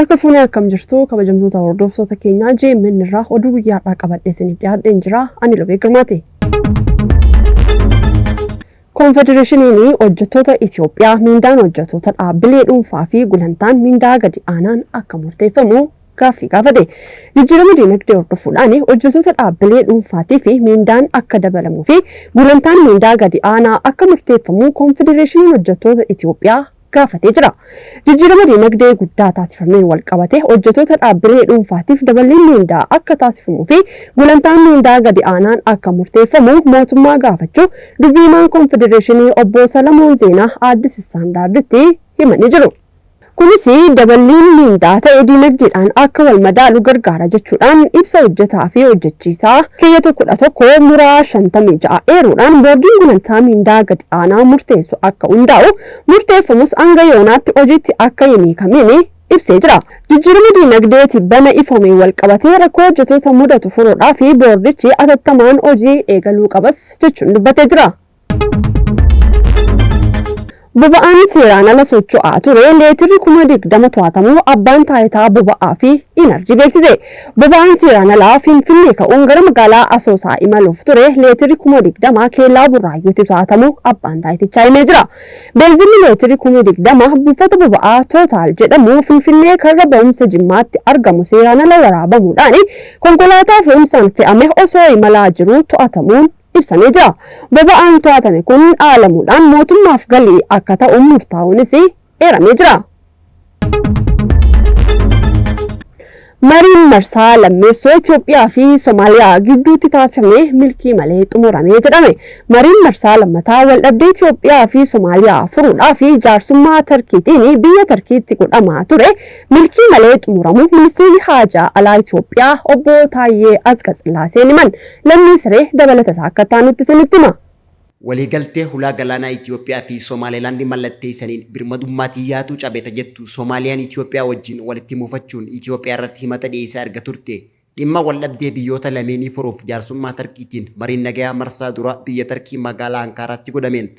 Harka fuunee akkam jirtu kabajamtoota hordoftoota keenyaa JMN irraa oduu guyyaa har'aa qabadhee isiniif dhiyaadheen jira. Ani Lubee Girmaati. Konfedereeshiniin hojjettoota Itoophiyaa miindaan hojjettoota dhaabbilee dhuunfaa fi gulantaan miindaa gadi aanaan akka murteeffamu gaaffii gaafate. Jijjiirama diinagdee hordofuudhaan hojjettoota dhaabbilee dhuunfaatii fi miindaan akka dabalamuu fi gulantaan miindaa gadi aanaa akka murteeffamu Konfedereeshiniin hojjettoota Itoophiyaa gaafatee jira. Jijjiirama diinagdee guddaa taasifameen wal qabate hojjettoota dhaabbilee dhuunfaatiif daballiin miindaa akka taasifamuu fi gulantaan miindaa gadi aanaan akka murteeffamu mootummaa gaafachuu dubbii himaan Konfedereeshinii obbo Salamoon Zeenaa Addis Standarditti himanii jiru. Kunis daballiin miindaa ta'e diinagdeedhaan akka wal madaalu gargaara jechuudhaan ibsa hojjetaa fi hojjechiisaa keeyyata 11 muraa 56 eeruudhaan boordiin gulantaa miindaa gadi aanaa murteessu akka hundaa'u murteeffamus hanga yoonaatti hojiitti akka hin hiikamiin ibsee jira. Jijjiirama diinagdee tibbana ifoomeen wal qabatee rakkoo hojjettoota mudatu furuudhaa fi boordichi atattamaan hojii eegaluu qabas jechuun dubbatee jira. Boba'aan seeraan ala socho'aa ture leetirri 20,000 to'atamuu abbaan taayitaa boba'aa fi inarjii beeksise. Boba'aan seeraan alaa Finfinnee ka'uun gara magaalaa Asoosaa imaluuf ture leetirri 20,000 keellaa Burraayyuutti to'atamuu abbaan taayitichaa himee jira. Beenzinni leetirri 20,000 buufata boba'aa Tootaal jedhamu Finfinnee karra ba'umsa Jimmaatti argamu seeraan ala waraabamuudhaan konkolaataa fe'umsaan fe'ame osoo imalaa jiruu to'atamuun ibsamee jira. Boba'aan to'atame kun dhaalamuudhaan mootummaaf galii akka ta'u murtaa'uunis eeramee jira. Mariin marsaa lammeessoo Itoophiyaa fi Somaaliyaa gidduutti taasifame milkii malee xumuramee jedhame. Mariin marsaa lammataa waldhabdee Itoophiyaa fi Somaaliyaa furuudhaaf jaarsummaa Tarkiitiin biyya Tarkiitti godhamaa ture milkii malee xumuramuu ministeerri haajaa alaa Itoophiyaa obbo Taayyee Atsqatsillaaseen himan. Lammii Siree dabalata isaa akka taanutti isinitti hima. Waliigaltee hulaa galaanaa Itoophiyaa fi Somaalilaandi mallatteessaniin birmadummaa tiyyaatu cabe ta jettu Somaaliyaan Itoophiyaa wajjin walitti mufachuun Itoophiyaa irratti himata dhiyeessaa erga turte. Dhimma waldhabdee biyyoota lameenii furuuf jaarsummaa Tarkiitiin mariin nagayaa marsaa duraa biyya Tarkii magaalaa Ankaaraatti godhameen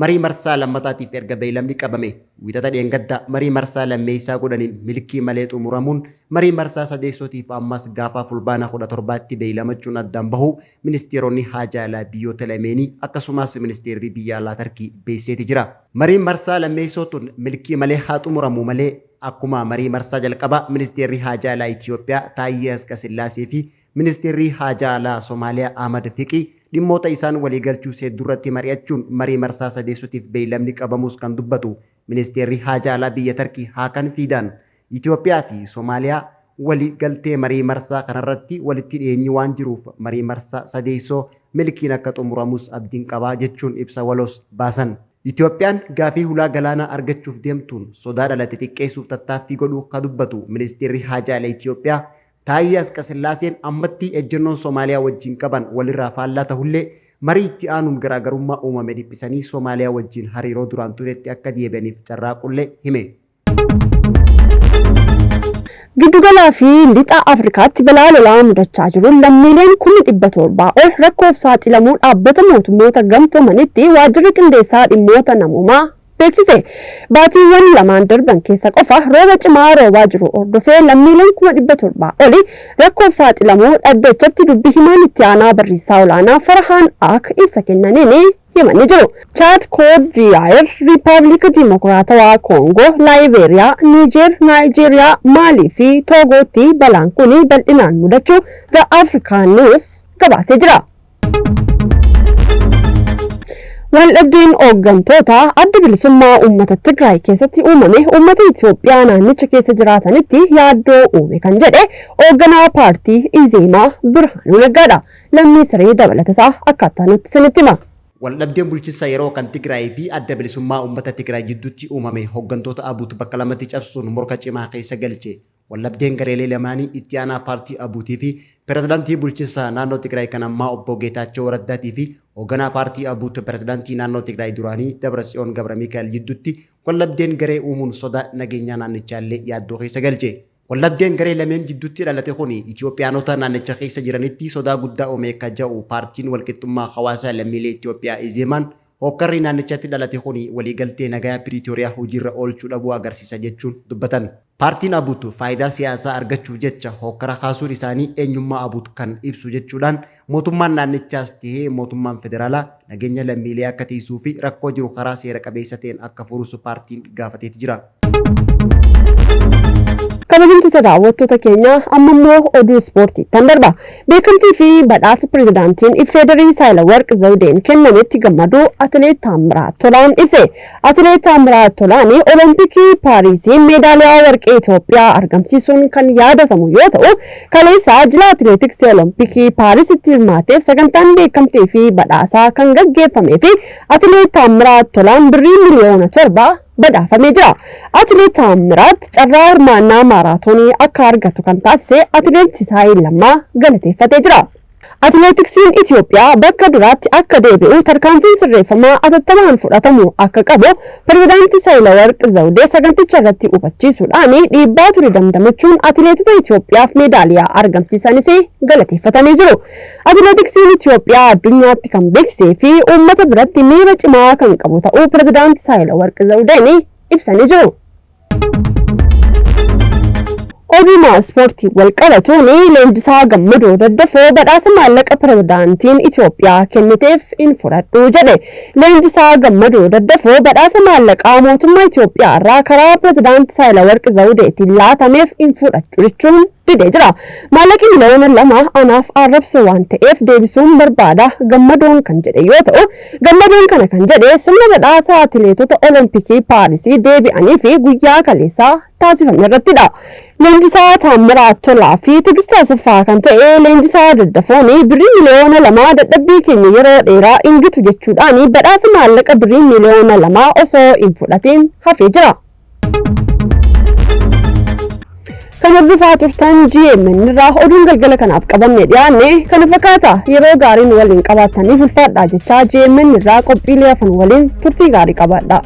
marii marsaa lammataatiif erga beeylamni qabame Wiixata dheengaddaa marii marsaa lammeessaa godhaniin milkii malee xumuramuun marii marsaa sadeessootiif ammas gaafaa Fulbaana 17tti beeylamachuun addaan bahuu ministeeronni haajaa alaa biyyoota lameenii akkasumaas ministeerri biyya alaa Tarkii beeksiseeti jira. Mariin marsaa lammeessoo tun milkii malee haa xumuramuu malee akkuma marii marsaa jalqabaa ministeerri haajaa alaa Itiyoophiyaa Taayyee Asqasillaasee fi Ministeerri haajaa alaa Somaaliyaa Ahmad Fiqii dhimmoota isaan waliigalchuus heddurratti mari'achuun marii marsaa sadeessotiif beeylamni qabamuus kan dubbatu Ministeerri haajaa alaa biyya Tarkii Haakan Fiidaan Itoophiyaa fi Somaaliyaa wali galtee marii marsaa kanarratti walitti dhiyeenyi waan jiruuf marii marsaa sadeessoo milkiin akka xumuramus abdiin qabaa jechuun ibsa waloos baasan. Itoophiyaan gaafii hulaa galaanaa argachuuf deemtuun sodaa dhalate xiqqeessuuf tattaaffii godhuu ka dubbatu Ministeerri haajaa ala Itoophiyaa Taayyee Asqasillaaseen ammatti ejjennoon Somaaliyaa wajjin qaban walirraa faallaa tahullee, marii itti aanuun garaagarummaa uumame dhiphisanii Somaaliyaa wajjin hariiroo duraan turetti akka deebi'aniif carraaquullee hime. Giddugalaa fi Lixa Afrikaatti balaa lolaa mudachaa jiruun lammiileen kumni 700 ol rakkoof saaxilamuu Dhaabbata Mootummoota Gamtoomanitti Waajjirri Qindeessaa Dhimmoota Namoomaa beeksise. Baatiiwwan lamaan darban keessa qofa rooba cimaa roobaa jiru hordofee lammiileen 700,000 oli rakkoof saaxilamuu dhaddachatti dubbi himaan itti aanaa barreessaa olaanaa Farhaan Ak ibsa kennaniin himanii jiru. Chaad, Koot Diivaayir, Riippaabilika Diimokiraatawaa Koongoo, Laayibeeriyaa, Niijeer, Naayijeeriyaa, Maalii fi Toogootti balaan kun bal'inaan mudachuu The African News gabaasee jira. Waldhabdeen hooggantoota adda bilisummaa uummata Tigraay keessatti uumame uummata Itoophiyaa naannicha keessa jiraatanitti yaaddoo uume kan jedhe hoogganaa paartii Izeemaa Birhaanuu Naggaadha. Lammii Siree dabalata isaa akkaataa nutti isinitti hima. Waldhabdeen bulchinsa yeroo kan Tigraay fi adda bilisummaa uummata Tigraay jidduutti uumame hooggantoota ABUT bakka lamatti cabsuun morka cimaa keessa galche. Waldhabdeen gareelee lamaanii itti aanaa paartii ABUT fi pirezidaantii bulchinsa naannoo Tigraay kan ammaa obbo Geetaachoo Raddaatii fi hoogganaa paartii ABUT pirezidaantii naannoo Tigraay duraanii Dabratsiyoon Gabramikaa'el jidduutti waldhabdeen garee uumuun sodaa nageenyaa naannichaallee yaaddoo keessa galche. Waldhabdeen garee lameen jidduutti dhalate kuni Itoophiyaanota naannicha keessa jiranitti sodaa guddaa uume ka ja'u paartiin walqixxummaa hawaasaa lammiilee Itoophiyaa Izeemaan hookkarri naannichatti dhalate kuni waliigaltee nagayaa Piriitooriyaa hojiirra oolchuu dhabuu agarsiisa jechuun dubbatan. Paartiin ABUT faayidaa siyaasaa argachuuf jecha hokkara kaasuun isaanii eenyummaa ABUT kan ibsu jechuudhaan mootummaan naannichaas ta'ee mootummaan federaalaa nageenya lammiilee akka tiisuu fi rakkoo jiru karaa seera qabeessa ta'een akka furus paartiin gaafateeti jira. Kabajamtoota daawwattoota keenyaa, amma immoo oduu ispoortiittan darba. Beekamtii fi badhaasa pirezidaantiin Ifeederii Saahilawarq Zawudeen kennametti gammaduu Atileet Taamiraat Tolaan ibse. Atileet Taamiraat Tolaan Olompikii Paariisiin meedaaliyaa warqee Itoophiyaa argamsiisuun kan yaadatamu yoo ta'u, kaleessa jila atileetiksii Olompikii Paarisitti hirmaateef sagantaan beekamtii fi badhaasaa kan gaggeeffamee fi Atileet Taamiraat Tolaan birrii miliyoona 7 badhaafamee jira. Atileet Taamiraat carraa hirmaannaa maaraatoonii akka argatu kan taasise Atileet Sisaay Lammaa galateeffatee jira. Atileetiksiin Itoophiyaa bakka duraatti akka deebi'u tarkaanfiin sirreeffamaa atattamaan fudhatamu akka qabu pirezidaantii Saahilawarq Zawudee saganticha irratti hubachiisuudhaan dhiibbaa ture damdamachuun atileetota Itoophiyaaf meedaaliyaa argamsiisanis galateeffatanii jiru. Atileetiksiin Itoophiyaa addunyaatti kan beeksisee fi uummata biratti miira cimaa kan qabu ta'uu pirezidaantii Saahilawarq Zawudeen ibsanii jiru. Oduma ispoortii wal qabatuun, leenjisaa Gammadoo Daddafoo badhaasa maallaqa pirezidaantiin Itoophiyaa kenniteef hin fudhadhu jedhe. Leenjisaa Gammadoo Daddafoo badhaasa maallaqaa mootummaa Itoophiyaa irraa karaa pirezidaantii Saahilawarq Zawudeetiin laatameef hin fudhadhu jechuun didee jira. Maallaqi miliyoona 2 anaaf arrabsoo waan ta'eef deebisuun barbaada Gammadoon kan jedhe yoo ta'u, Gammadoon kana kan jedhe sirna badhaasa atileetota Olompikii Paarisii deebi'anii fi guyyaa kaleessaa taasifame irrattidha. Leenjisaa Taammiraat Tolaa fi Tigist Asaffaa kan ta'e leenjisaa Daddafoon birrii miliyoona 2 dadhabbii keenya yeroo dheeraa ingitu jechuudhaan badhaasa maallaqa birrii miliyoona 2 osoo hin fudhatin hafee jira. Kan hordofaa turtan GMN irraa oduun galgala kanaaf qabanne dhiyaanne kana fakkaata. Yeroo gaariin waliin qabaattaniif ulfaadhaa jechaa, GMN irraa qophiilee hafan waliin turtii gaarii qabaadha.